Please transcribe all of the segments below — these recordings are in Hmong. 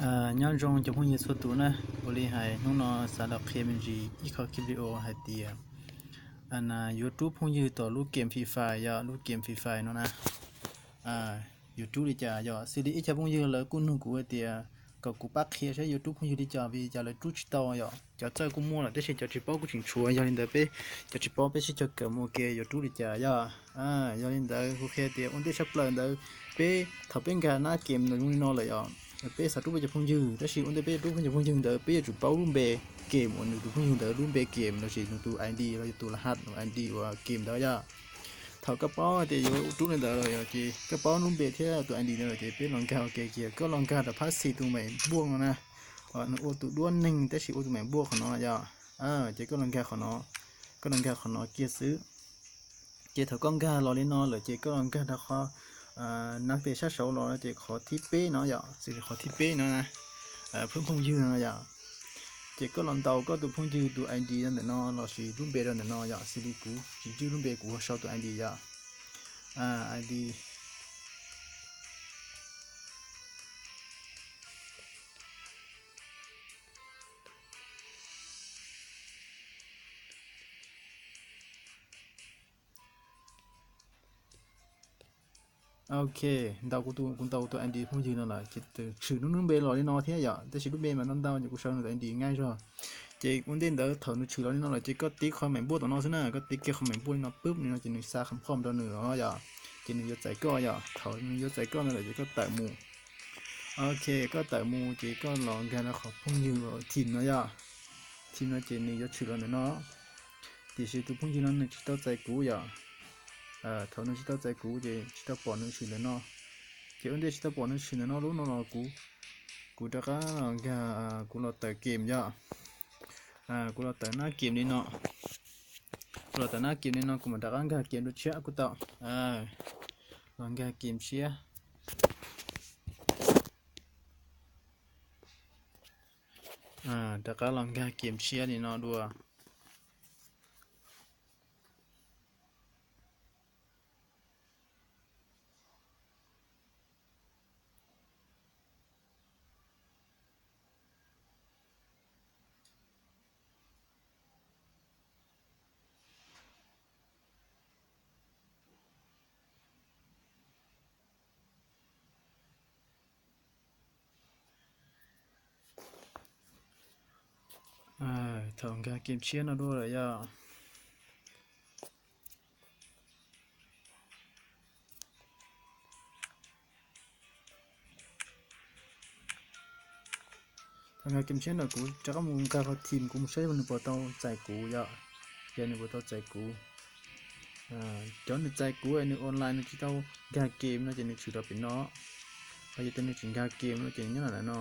Nyob zoo cov phooj ywg txhua tus na, ua li hais hnub no xav los qhia me ntsis ib qho clip video hais tias yuav rub phooj ywg tom lub game Free Fire yog lub game Free Fire no na. Yuav rub li cas yog xws li ib co phooj ywg lawv kuj nug kuv hais tias kom kuv pab qhia saib yuav rub phooj ywg li cas vim cas lawv rub tsis tau yom. Cov txawj kuj muaj lawm tab sis cov tsis paub kuj tseem tshuav, yog li ntawd peb cov tsis paub peb sib cog kawm mus ua ke yuav rub li cas yom. Yog li ntawd kuv qhia tias ua ntej tshaj plaws ntawd peb thaum peb nkag nab game no zoo li no lawm yom, peb xav rub peb cov phooj ywg tab sis ua ntej peb rub peb cov phooj ywg ntawd peb yuav tsum paub lub npe game uas nws tus phooj ywg ntawd lub npe game lossis nws tus ID los yog tus laj has ID uas game ntawd yom. Thaum koj paub tias yuav rub li ntawd lawm yom ces koj paub lub npe thiab tus ID ntawd lawm ces peb los nkag ua ke kiag. Koj los nkag rau phab xis tus maim npuaj no na, nws ua tus duab neeg tab sis ua tus maim npuaj qhov no yom. Ces koj los nkag qhov no, koj los nkag qhov no kiag xwb. Ces thaum koj nkag los li no lawm ces koj los nkag rau qhov nab tes sab saud los ces qhov thib peb no yom, xws li qhov thib peb no na, phwb phooj ywg no yom. Ces koj los ntaus koj tus phooj ywg tus ID rau ntawm no lossis lub npe rau ntawm no yom, xws li kuv tsis tswj lub npe kuv sau tus ID yom. ID. Ok, ntaus kuv tus ID phooj ywg no lawm ces tshwm lub npe los li no thiab yom, tab sis lub npe mas ntau ntau ces kuv sau nws tus ID nqaij zog. Ces ua ntej ntawd thaum nws tshwm los li no lawm ces koj tib qho maim npuaj tom no xwb na, koj tib kiag qho maim npuaj li no pub li no ces nws xa khom khom rau nws os yom, ces nws yuav txais koj yom. Thaum nws yuav txais koj ntawd lawm ces koj tawm mus. Ok, koj tawm mus ces koj los nkag rau qhov phooj ywg thim no yom. Thim no ces nws yuav tshwm los ntawm no, tiam sis tus phooj ywg no nws tsis tau txais kuv yom. Thaum nws tsis tau txais kuv ces tsis tau pom nws tshwm ntawm no. Ces ua ntej tsis tau pom nws tshwm ntawm no lub no los kuv, kuv rov qab los nkag, kuv los tawm game yom. Kuv los tawm nab game li no. Kuv los tawm nab game li no kuv mam rov qab nkag game dua tshiab kuj tau. Los nkag game tshiab. Rov qab los nkag game tshiab li no dua. Thaum nkag game tshiab no dua lawm yom. Thaum nkag game tshiab no kuv rov qab mus nkag qhov thim kuv mus saib nws puas tau txais kuv yom. Yog nws puas tau txais kuv. Cov nws txais kuv nws online nws tsis tau nkag game no ces nws tshwm rau pem no. Ho yog tias nws tsis nkag game no ces nws nyob ntawm no.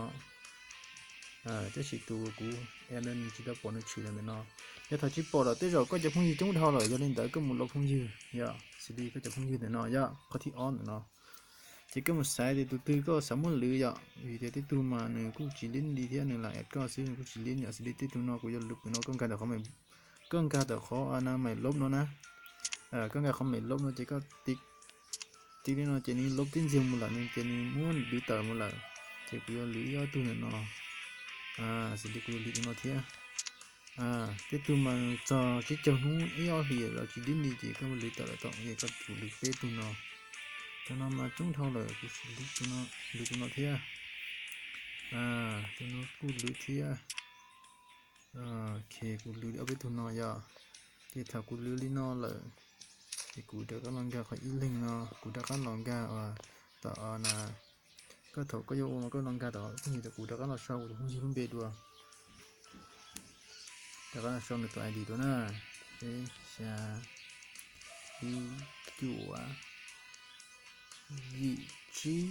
Tab sis tus kuv add nws tsis tau pom nws tshwm ntawm no. Yog thaum tsis pom lawm tej zaum koj cov phooj ywg coob dhau lawm yog li ntawd koj mus lov phooj ywg yom, xws li koj cov phooj ywg ntawm no yom, qhov thib ob ntawm no. Ces koj mus xaiv tias tus twg koj xav muab lwv yom, vim tias tej tug mas nws kuj tsis lib li thiab nws lam add koj xwb nws kuj tsis lib yom, xws li tej tug no kuv yuav lwv pem no koj nkag tawm qhov, koj nkag tawm qhov na maim lob no na. Koj nkag qhov maim lob no ces koj tiv li no ces nws lob tib ntxiag mus lawm no ces nws muab lwv tawm mus lawm. Ces kuv yuav lwv ib ob tug ntawm no, xws li kuv yuav lwv tus no thiab. Tej tug mas txog tsib caug hnub ib ob hlis los tsis lib li ces koj lwv tawm lawm tau, ces koj tsum lwv peb tug no. Cov no mas coob dhau lawm kuv lwv tus no thiab. Tus no kuj lwv thiab. Ok, kuv lwv ob peb tug no yom. Ces thaum kuv lwv li no lawm, ces kuv rov qab los nkag qhov ib leeg no, kuv rov qab los nkag tom na. Koj thaum koj yuav ua mas koj los nkag tom phooj ywg, kuv rov qab los sau kuv tus phooj ywg lub npe dua. Rov qab los sau nws tus ID dua na. Peb xya, ib cuaj, yim tsib,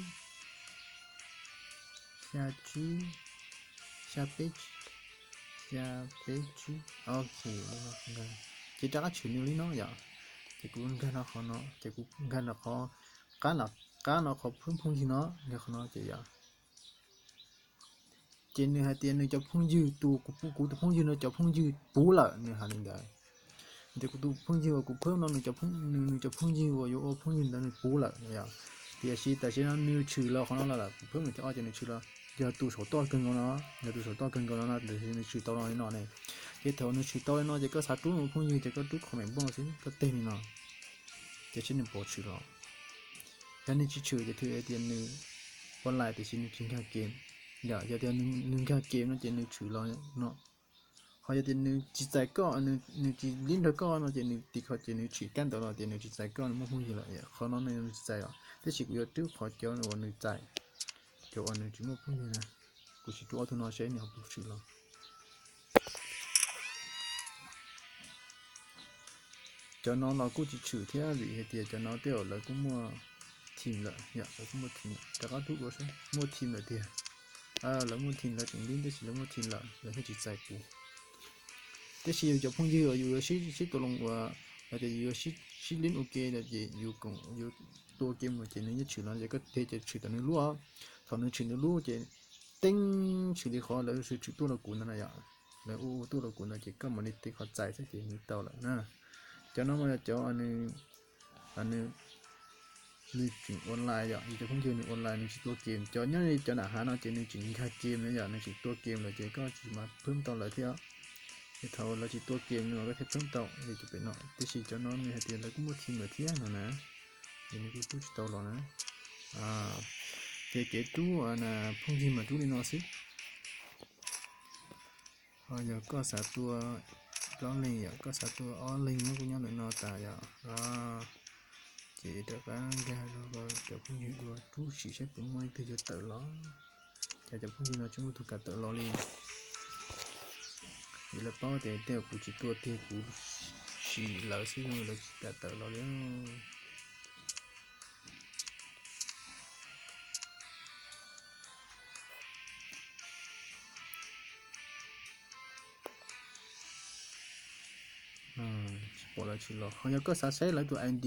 xya tsib, xya peb, xya peb tsib. Ok, ces rov qab tshwm nws li no yom. Ces kuv nkag rau qhov no, ces kuv nkag rau qhov qab, qab no qhov phwb phooj ywg no, nkag qhov no ces yom. Ces nws hais tias nws cov phooj ywg tus, kuv tus phooj ywg no cov phooj ywg puv lawm, nws hais li ntawd. Tias kuv tus phooj ywg uas kuv phwb no nws cov phooj ywg uas yuav ua phooj ywg ntawd nws puv lawm yom. Tiam sis tam sim no nws tshwm los qhov no lawm, kuv phwb nws thib ob ces nws tshwm los. yog tus saum toj kawg nkaus no, yog tus saum toj kawg nkaus no no nws tshwm tau li no ne. Ces thaum nws tshwm tau li no ces koj xav rub nws ua phooj ywg ces koj rub qhov mem npoj xwb, koj teg li no, ces seb nws puas tshwm los. Yog nws tsis tshwm ces thwm hais tias nws online tiam sis nws tsis nkag kem. Yog, yog tias nws nkag kem no ces nws tshwm los no. Ho yog tias nws tsis txais koj, nws tsis li nrog koj no ces nws tiv qhov ces nws tshwm kab ntawd los tias nws tsis txais koj, nws muaj phooj ywg lawm. Qhov no nws tsis txais os, tab sis kuv yuav rub qhov cov uas nws txais, cov uas nws tsis muaj phooj ywg na. Kuv sim rub ob tug no seb nws ho puas tshwm los. Cov no los kuj tsis tshwm thiab vim hais tias cov no tej zaum lawv kuj muaj team lawm, yog lawv kuj muaj team lawm, rov qab rub dua seb muaj team lawm tiag. Lawv muaj team lawv tseem li tab sis lawv muaj team lawm lawv thiaj tsis txais kuv. Tab sis yus cov phooj ywg uas yus yuav sib tua loo uas hais tias yus yuav sib li ua ke ces yus koom yus tua ke mus ces nws yeej tshwm no ces koj tig ces tshwm tau nws lub. Thaum nws tshwm nws lub ces teeb tshwm li qhov lawv tshwm tuaj rau kuv ntawd na yom. Lawv ua ua tuaj rau kuv ntawd ces koj mam li tig qhov txais xwb ces nws tau lawm na. Cov no mas yog cov nws tseem online yom, yus cov phooj ywg nws online nws tsis tua kem. Cov nyob li cov nram hav no ces nws tseem nkag kem na yom, nws tseem tua kem lawm ces koj tsis mas phwb tau lawv thiab. Ces thaum lawv tsis tua kem no koj thiaj phwb tau li cov pem no, tiam sis cov no nws hais tias lawv kuj muaj team lawm thiab no na, ces nws kuj rub tsis tau los na. Ces kev rub phooj ywg mas rub li no xwb. Ho yog koj xav tua plaub leeg yom, koj xav tua ob leeg nyob kuj nyob ntawm no tas yom. Ces rov qab nkag rau cov phooj ywg dua rub sim saib puas muaj ib tug yuav tawm los. Ces cov phooj ywg no tsis muaj tus kam tawm los li. Vim lawv paub tias tej zaum kuv tsis tua tiag kuv sim lawv xwb no lawv tsis kam tawm los li. Tsis pom lawv tshwm los. Ho yog koj xav saib lawv tus ID,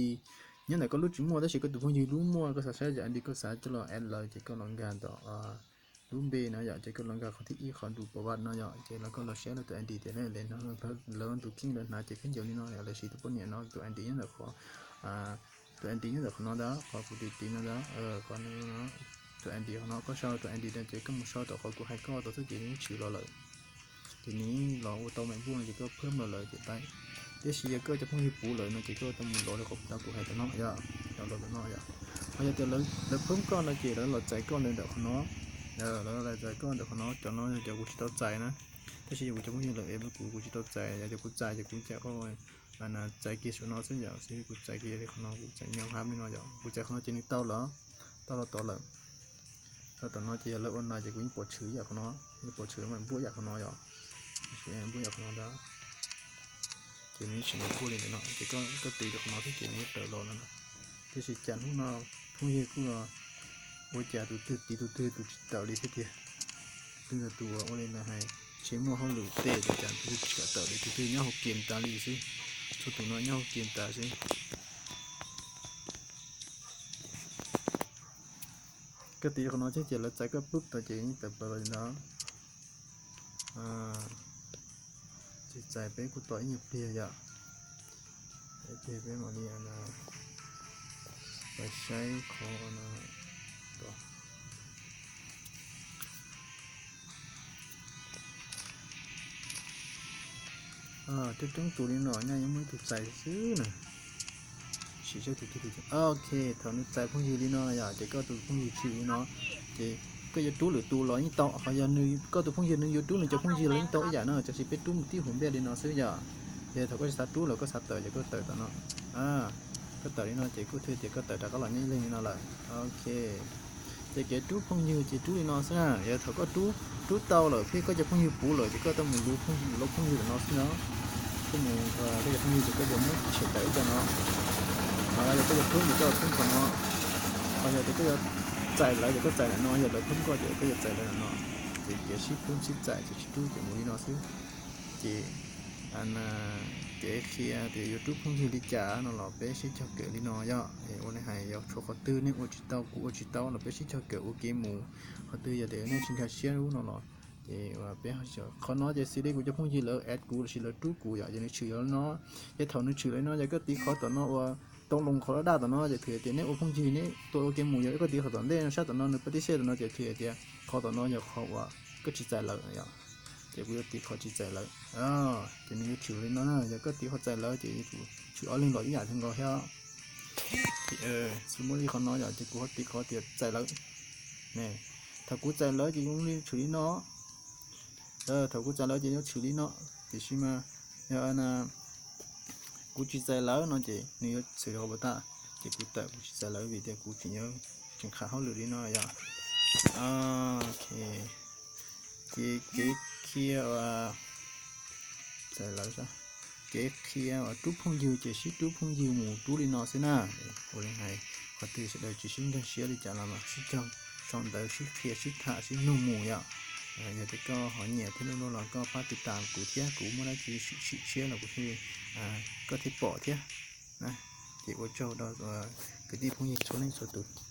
nyob ntawm koj lub tsis muaj tab sis koj tus phooj ywg lub muaj, koj xav saib tus ID koj xav coj los add lawv ces koj los nkag ntawm lub npe no yom, ces koj los nkag qhov thib ib qhov ntu pov vaj no yom, ces lawv koj los saib lawv tus ID tias lawv tus kheej lawv hnav ces kheej ncaws li no yom, lawv siv tus poj niam no tus ID nyob ntawm qhov, tus ID nyob ntawm qhov no ntag, qhov kuv tiv tiv no ntag, qhov tus ID qhov no koj sau tus ID no ces koj mus sau tom qhov kuv hais koj tau xwb ces nws tshwm los lawm. Ces nws los ua tau mem npuj no ces koj phwb los lawm ces tau. Tiam sis yog koj cov phooj ywg puv lawm no ces koj tau mus lov li qhov tau kuv hais tom no yom, los tom no yom. Ho yog tias lawv phwb koj no ces lawv los txais koj ntawm qhov no, lawv los txais koj ntawm qhov no, cov no yog cov kuv tsis tau txais na. Tab sis yog kuv cov phooj ywg lawv es kuv kuv tsis tau txais, yog tias kuv txais ces kuv cais qhov txais kiag saum no xwb yom, xwb kuv txais kiag li qhov no kuv txais nyob hab li no yom, kuv txais qhov no ces nws tau lawm, tau los tod lawm. Tau tom no ces yog lawv ua no ces kuv yeej pom tshwm yam qhov no, yeej pom tshwm mem npuj yam qhov no yom, npuj yam qhov no ntag. Ces nws tsis mem npuj li ntawm no ces koj tiv rau qhov no xwb ces nws tawm los no. Tiam sis cas hnub no phooj ywg kuj ua cas tus twg tiv tus twg tus tsis tawm li thiab tiag. Tus twg tus ua li lawv hais tsis muaj hauj lwm tej ces cas tus twg tsis kam tawm li, tus twg nyob hauv game tas li xwb. Txhua tus no nyob hauv game tas xwb. Koj tiv qhov no thiab ces lawv txais koj pub tau ces yeej tawm plaws los li ntawd. Tsis txais peb kuj tos ib nyuag pliag yom. Ib pliag peb mam li los saib qhov no. Coob coob tus li no nyaj yeej muaj ib tug txais xwb na. Sim saib tus twg. Ok, thaum nws txais phooj ywg li no yom ces koj tus phooj ywg tshwm li no ces koj yuav rub lwm tus los yeej tau, ho yog koj tus phooj ywg nws yuav rub nws cov phooj ywg los yeej tau ib yam no, tab sis peb rub mus tib hauv npej li no xwb yom. Ces thaum koj xav rub los koj xav tawm ces koj tawm tom no. Koj tawm li no ces kuj thwj tias koj tawm rov qab los nyob ib leeg li no lawm. Ok, ces kev rub phooj ywg ces rub li no xwb na. Yog thaum koj rub, rub tau lawm thiab koj cov phooj ywg puv lawm ces koj tau mus lov phooj ywg tom no xwb no. Koj mus, koj cov phooj ywg ces koj yuav muab tshem tawm ib co no. Ho yog koj yuav phwb ces koj phwb qhov no. Ho yog tias koj yuav txais lawv ces koj txais ntawm no, yog lawv phwb koj ces koj yuav txais lawv ntawm no. Ces kev sib phwb sib txais ces sib rub ces mus li no xwb. Ces kev qhia tias yuav rub phooj ywg li cas no los peb sib cog kawm li no yom. Ua li hais yog tshuav qhov twg nej ua tsis tau kuv ua tsis tau los peb sib cog kawm ua ke mus. Qhov twg yog tias nej tsis nkag siab lub no los ces peb, qhov no ces xws li kuv cov phooj ywg lawv add kuv lossis lawv rub kuv yom, ces nws tshwm li no. Ces thaum nws tshwm li no yog koj tiv qhov tom no ua tau loo qhov daj daj tom no ces thwm tias neb ua phooj ywg neb tuaj ua ke mus, yog koj tiv qhov tom ntej no sab tom no nws pab tib sej tom no ces thwm tias qhov tom no yog qhov uas koj tsis txais lawv yom. Ces kuv yuav tiv qhov tsis txais lawv. Ces nws yuav tshwm li no na, yog koj tiv qhov txais lawv ces yuav tsum tshwm ob leeg los ib yam nkaus thiab. Xws muaj li qhov no yom, ces kuv ho tiv qhov tias txais lawv. Thaum kuv txais lawv ces yuav tshwm li no. Thaum kuv txais lawv ces yuav tshwm li no, tiam sis mas yog kuv tsis txais lawv no ces nws yuav txwm rau hauv pas tas. Ces kuv tawm kuv tsis txais lawv vim tias kuv tseem yuav tseem qham hauj lwm li no yom. Ok, ces kev qhia, txais lawv, kev qhia uas rub phooj ywg ces sib rub phooj ywg mus rub li no xwb na. Ua li hais, qhov twg sawv daws tsis sib nkag siab li cas los mas sib cog sau ntawv sib qhia sib tham sib nug mus yom. Yog tias koj ho nyiam thiab los koj pab tiv tas kuv thiab, kuv muaj dab tsi sim tshiab los kuv thiaj, koj thiaj pom thiab. Ces ua tsaug rau kwv tij phooj ywg txhua leej txhua tus.